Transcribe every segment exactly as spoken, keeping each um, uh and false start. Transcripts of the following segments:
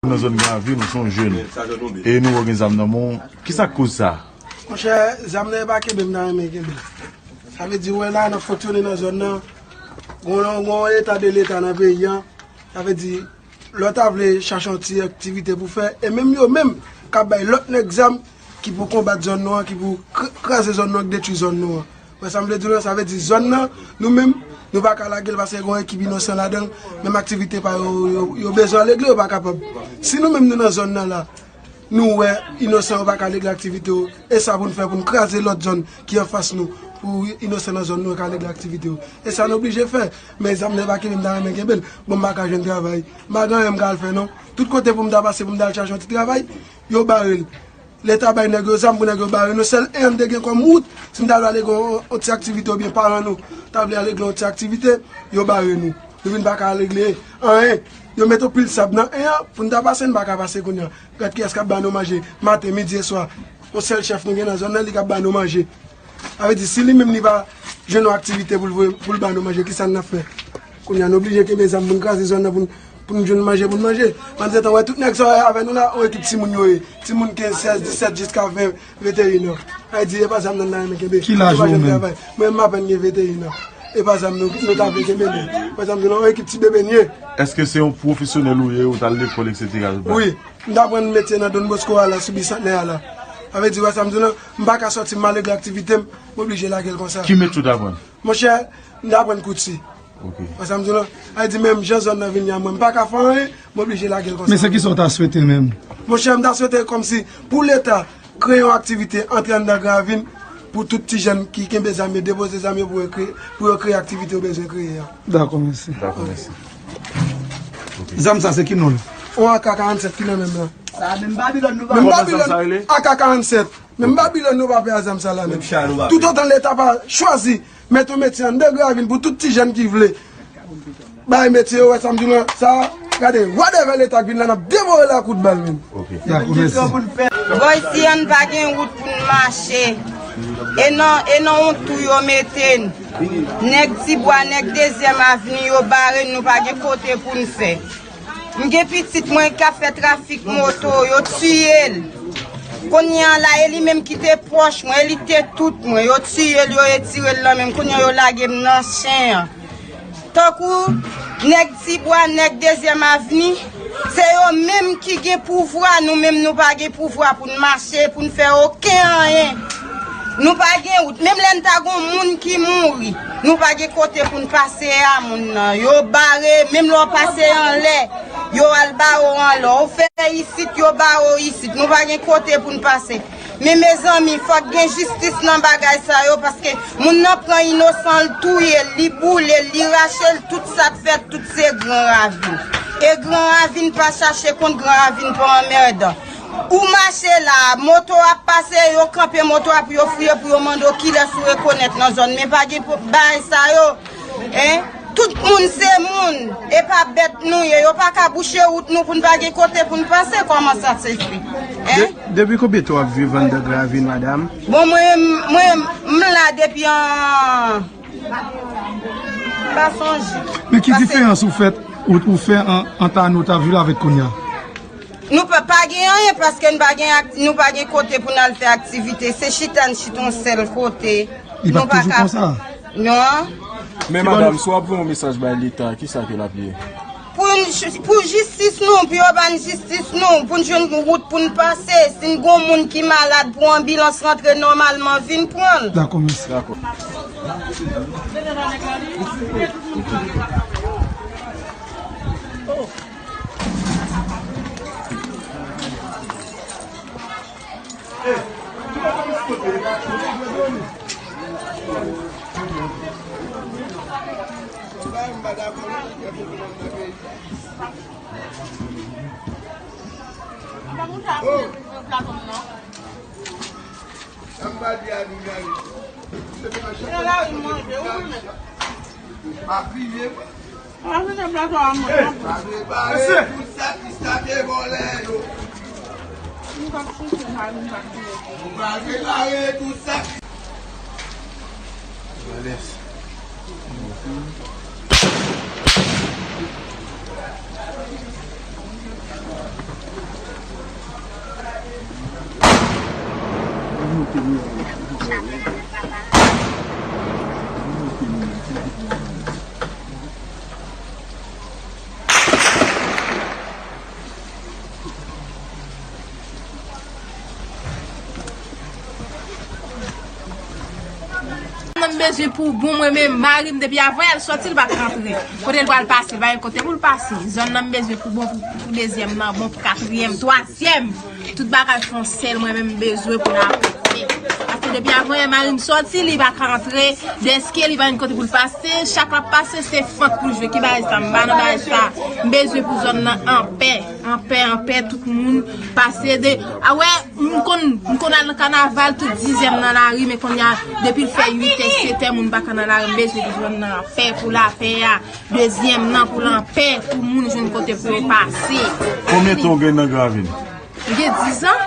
Nan zòn Granvil, ou se yon jèn. E nou wè w gen zam nan men w. Kisa k koz sa? Monchè, zam nan e pa kenbe m ta renmen kenbe. Sa vle di, wè la, n ap fonksyone nan zòn nan. Gon, gon eta de leta nan peyi an. Sa vle di, lè w ta vle chache yon ti aktivite pou fè, e menm yo menm k ap bay lòt nèg zam ki pou konbat zòn nou an, ki pou kr-, kraze zòn nou an, ki detwi zòn nou an. Wè sa m vle di w la, sa vle di zòn nan, nou menm, nou pa ka lage l paske gon ekip inosan ladan l, menm aktivite pa yo, yo, yo bezwen regle, yo pa kapab. Si nou menm nou nan zòn nan la, nou wè inosan yo pa ka regle aktivite yo, e sa pou n fè pou n kraze lòt zòn ki anfas nou, pou inosan nan zòn nou yo ka regle aktivite yo. E sa nou oblije fè, men zam nan e pa kenbe m ta renmen kenbe l, bon m pa ka jwenn travay, m pa gen anyen m ka al fè non, tout kote pou m ta pase pou m ta al chache yon ti travay, yo bare l. Leta bay nèg yo zam pou nèg yo bare nou. Sèl en an n te gen kòm wout, si n ta vle ale gen yon, yon ti aktivite oubyen paran nou ta vle ale gen yon ti aktivite, yo bare nou. Nou vin pa ka regle anyen. Yo mete yon pil sab nan en an pou n ta pase, n pa ka pase kounye a. Gad kiyès k ap ba nou manje maten, midi e swa. Yon sèl chèf nou gen nan zòn nan, li k ap ba nou manje. Sa vle di, si li menm li pa jwenn yon aktivite pou l voye, pou l ba nou manje, kisa n ap fè? Kounye a, n oblije kenbe zam pou n kraze zòn nan, pou n, pou n jwenn manje pou n manje. Pandan se tan, wè, tout nèg sa w wè avè nou la, yon ekip timoun yo ye. Timoun kenz, sèz, disèt, jiska ven, venteyen an. Sa vle di, e pa zam nan n ta renmen kenbe. Ki laj ou menm? Mwen menm, m apèn gen venteyen an. E pa zam nou, nou ta vle kenbe, men. Pa zam nou, yon ekip ti bebe n ye. Èske se yon pwofesyonèl ou ye, ou t al lekòl, etsetera? Wi. M t aprann metye nan Don Bosco a la, sou Bisantnè a la. Sa vle di, wè sa m di w lan, m pa ka sòti m al regle aktivite m, m oblije lage l konsa. Ki metye w t aprann? Monchè, m t aprann kouti. Ok. Wè sa m di w lan? Sa vle di, menm jan zòn nan vin ye a mwen, m pa ka fè anyen, m oblije lage l konsa. Men se kisa w ta swete menm? Monchè, m ta swete kòmsi pou Leta kreye yon aktivite antre anndan Gran Ravin pou tout ti jèn ki kenbe zam yo, depoze zam yo pou yo kreye, pou yo kreye aktivite yo bezwen kreye a. Dakò, mèsi. Dakò, mèsi. Zam sa se ki non l? On A K karannsèt ki nan men m lan. Sa menm Babilòn nou pa. Menm Babilòn, A K karannsèt. Menm Babilòn nou pa pè a zam sa la menm. Toutotan Leta pa chwazi met yon metye anndan Gran Ravin pou tout ti jèn ki vle bay metye yo, wè sa m di w lan, sa, gade, whatever Leta k vin la, n ap devore l a kout bal menm. Bò isi a n pa gen wout pou n mache. E nan, e nan yon tou yo mete n. Nèg Tibwa, nèg Dezyèm Avni, yo bare n, nou pa gen kote pou n fè. M gen pitit mwen k ap fè trafik moto, yo tiye l. Kounye a la, e li menm ki te pwòch mwen, e li te tout mwen. Yo tiye l, yo retire l nan men m. Kounye a, yo lage m nan chen an. Tankou nèg Tibwa, nèg Dezyèm Avni, se yo menm ki gen pouvwa, nou menm nou pa gen pouvwa pou n mache, pou n fè okenn anyen. Nou pa gen wout. Menm lè n ta gon moun ki mouri, nou pa gen kote pou n pase a moun nan. Yo bare, menm lè w pase anlè, yo al bare w anlè. Ou fè isit, yo bare w isit. Nou pa gen kote pou n pase. Men mezanmi, fòk gen jistis nan bagay sa yo, paske moun nan pran inosan l, touye l, li boule l, li rache l, tout sa k fèt, tout se Gran Ravin. E Gran Ravin pa chache kont, Gran Ravin pa anmèdan. Ou mache la, moto ap pase, yo kanpe moto a pou yo fouye, pou yo mande w kilès ou rekonèt nan zòn. Men pa gen pou, bagay sa yo. Hein? Tout moun se moun, e pa bèt nou ye. Yo pa ka bouche wout nou pou n pa gen kote pou n pase. Kòman sa se fèt? Hein? De-, depi konbyen tan w ap viv anndan Gran Ravin, madanm? Bon, mwen, mwen, m la depi an, m pa sonje. Men ki diferans ou fèt, ou, ou fè an, ant ane w t ap viv la avèk kounye a? Nou pa, pa gen anyen paske n pa gen ak-, nou pa gen kote pou n al fè aktivite. Se chita n chita yon sèl kote. Li pa toujou konsa? Non. Men madanm, si w ap voye yon mesaj bay Leta, kisa ke l ap ye? Pou n, pou jistis nou, pou yo ban n jistis nou, pou n jwenn wout pou n pase. Si n gon moun ki malad, pou anbilans rantre nòmalman, vin pran l. Dakò, mèsi. Dakò. Pa kriye. Prepare tout sa ki sa te vòlè yo. Nou pral prepare tout sa ki... Yes. Mwen bezwen pou bon, mwen menm, mari m depi avan yè l sòti, li pa t rantre. Kote l pral pase, li pa gen kote pou l pase. Zòn nan m bezwen pou bon, pou, pou dezyèm nan, bon pou katriyèm, twazyèm. Tout bagay fè yon sèl, mwen menm m bezwen pou n avanse. Paske depi avan yè mari m sòti, li pa ka rantre. Dèske li pa gen kote pou l pase, chak l ap pase, se fant pou l jwe. Ki bagay sa? M pa nan bagay sa. M bezwen pou zòn nan anpè. Anpè, anpè, tout moun pase de. A wè, m konn, m konn al nan kanaval, tout dizyèm nan lari, men kounye a, depi l fè uit è, sèt è, moun pa ka nan lari, m bezwen pou zòn nan anpè, pou lapè a, dezyèm nan, pou l anpè, pou moun jwenn kote pou yo pase. Konbyen tan w gen nan Gran Ravin? M gen dizan.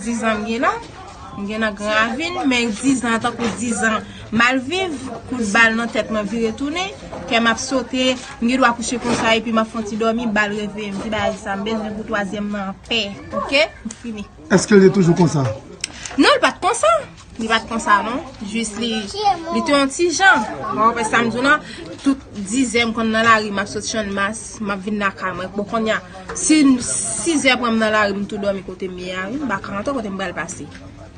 Dizan m gen la. M gen nan Gran Ravin, men dizan an tankou dizan m al viv, kout bal nan tèt mwen vire tounen, kè m ap sote, m gen dwa kouche konsa epi m ap fè yon ti dòmi, bal reveye m. Ti bagay sa, m bezwen pou twazyèm nan anpè, oke? M fini. Èske l te toujou konsa? Non, l pa t konsa. Li pa t konsa, non. Jis li, li te yon ti jan. Ou konprann sa m di w lan? Tout dizè m konn nan lari, m ap sot Channmas, m ap vin lakay mwen. Bon, kounye a, si sizè pran m nan lari, m tou dòmi kote m ye a, wi. M pa ka rantre kote m pral pase.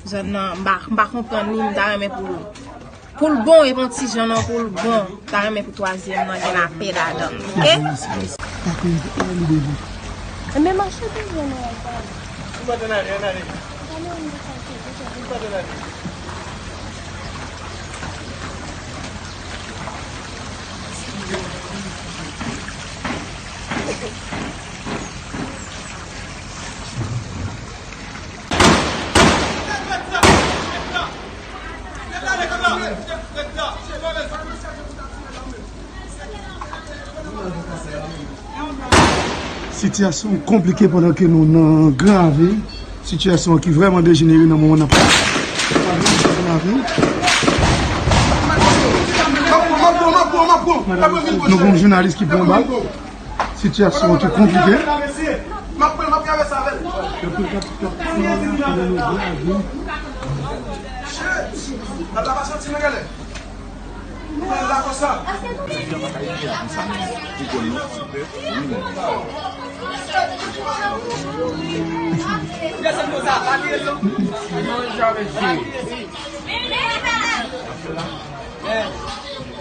Zòn nan, m pa, m pa konprann li, m ta renmen pou l, pou l bon, e bon ti jan nan pou l bon. M ta renmen pou twazyèm nan gen lapè ladan l, oke? Enben, mache devan nou al pale. Sitiyasyon konplike pandan ke nou nan Gran Ravin. Sitiyasyon ki vrèman dejenere nan moman n ap pale. Nou gen yon jounalis ki pran bal. Sitiyasyon ki konplike.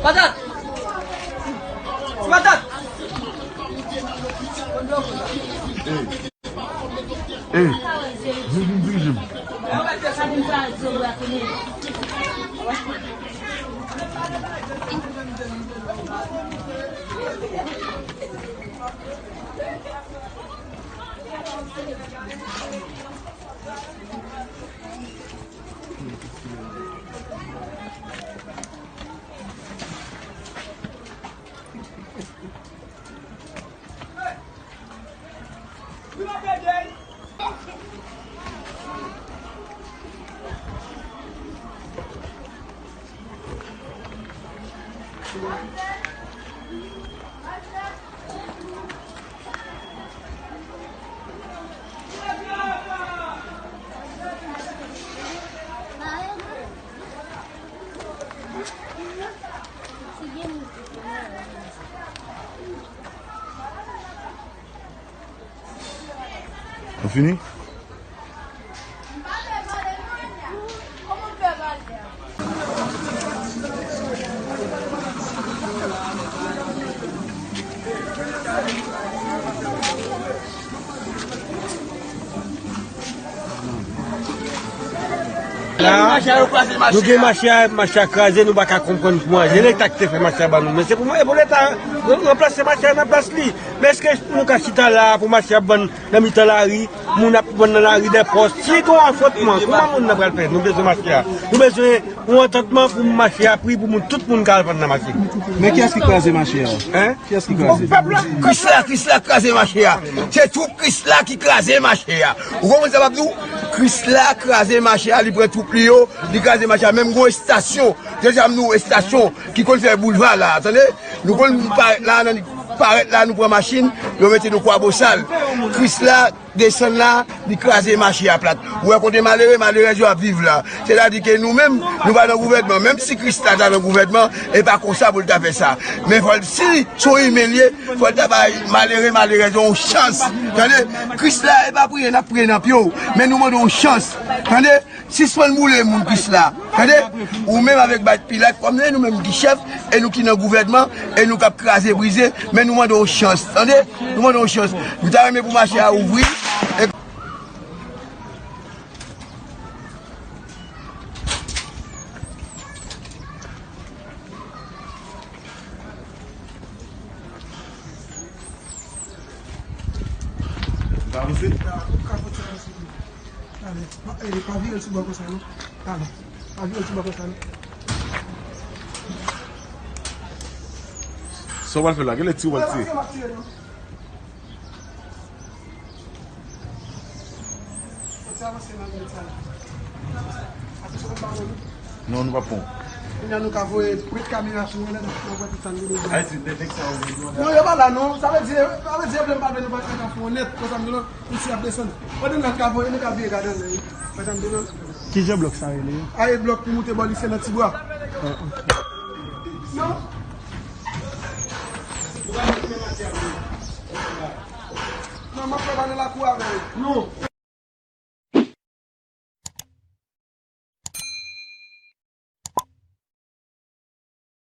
Patat! Ti patat! Ey, vin, vin, vin, vin. Nou fini? La, nou gen mache a, mache a kraze, nou pa ka konprann kouman. Se Leta ki te fè mache a ban nou. Men se pou mwen, e pou Leta ranplase mache a nan plas li. Men èske nou ka chita la pou mache a ban nan mitan lari, moun ap vann nan lari dèpòs? Si gon afwontman, kouman moun nan pral fè? Nou bezwen mache a. Nou bezwen yon antantman pou mache a pri, pou moun, tout moun ka al vann nan mache. Men kiyès ki kraze mache a? Hein? Kiyès ki kraze? Pèp la. Krisla, Krisla kraze mache a. Se twoup Krisla ki kraze mache a. Ou konprann sa m ap di w? Krisla kraze mache a, li pran twoup li yo, li kraze mache a. Menm gon estasyon, deja m di w estasyon ki konn fè boulva la, tande? Nou konn parèt la, nan parèt la, nou pran machin, yo mete nou Kwabosal. Krisla Desann la, li kraze mache a plat. Ou wè kote malere, malerèz yo ap viv la. Sètadi ke nou menm, nou pa nan gouvènman. Menm si Kris la ta nan gouvènman, e pa konsa pou l ta fè sa. Men fò l, si se yon imen l ye, fò l ta bay malere, malerèz yo yon chans. Tande? Kris la, e pa priye, n ap priye nan pye w. Men nou mande yon chans. Tande? Sispann boule moun plis la. Tande? Ou menm avèk Bat Pilat, kòm se nou menm ki chèf, e nou ki nan gouvènman, e nou k ap kraze brize, men nou mande yon chans. Tande? Nou mande yon chans. Nou ta renmen pou mache a ouvri. E Ou ka avanse? Ale, pa, eh, pa vire l sou bò konsa, non. Ale, pa vire l sou bò konsa, non. Sa w pral fè la? Genlè ti w pral tire. Non, nou pa pran. Kounye a nou ka voye prèt kamera sou mwen la, nan pran tout sa n gen bezwen. Ayiti, nèg sa yo vle nou. Non, yo pa la, non. Sa vle di, sa vle di, yo vle m pa vle nou pa ka fè yon nèt, konsa m di nou, isi ap desann. Pandan n ap ka voye, nou ka vire gade anlè, wi. Konsa m di nou. Ki jan blòk sa rele? A, e blòk pou moute bò lise nan Tibwa. Ah, ok. Non. Non, m ap fè pale lakou avè yo. Non.